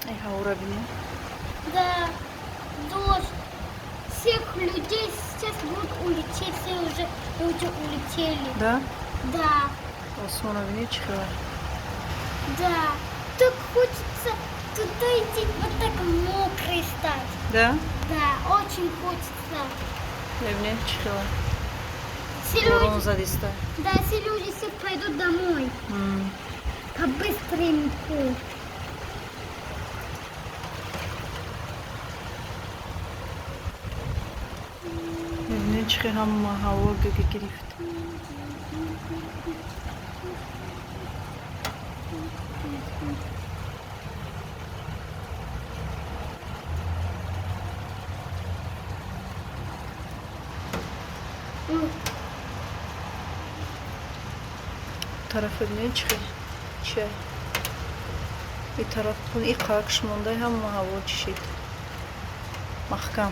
Ай, ҳавора бинем. Да, дождь. Всех людей сейчас будут улететь, все уже люди улетели. Да. Да. Осмона бинед, чӣ хела. Да. Так хочется туда идти, вот так мокрый стать. Да. Да, очень хочется. Мебинед, чӣ хела. Все Борон люди, задиста. Да, все люди все пойдут домой. По-быстреньку. Мебинед, чӣ хел ҳама ҳаво гирифт. Тарафа бинед, чӣ хел чи и тараф и қакш монда, ҳама ҳаво чишид маҳкам.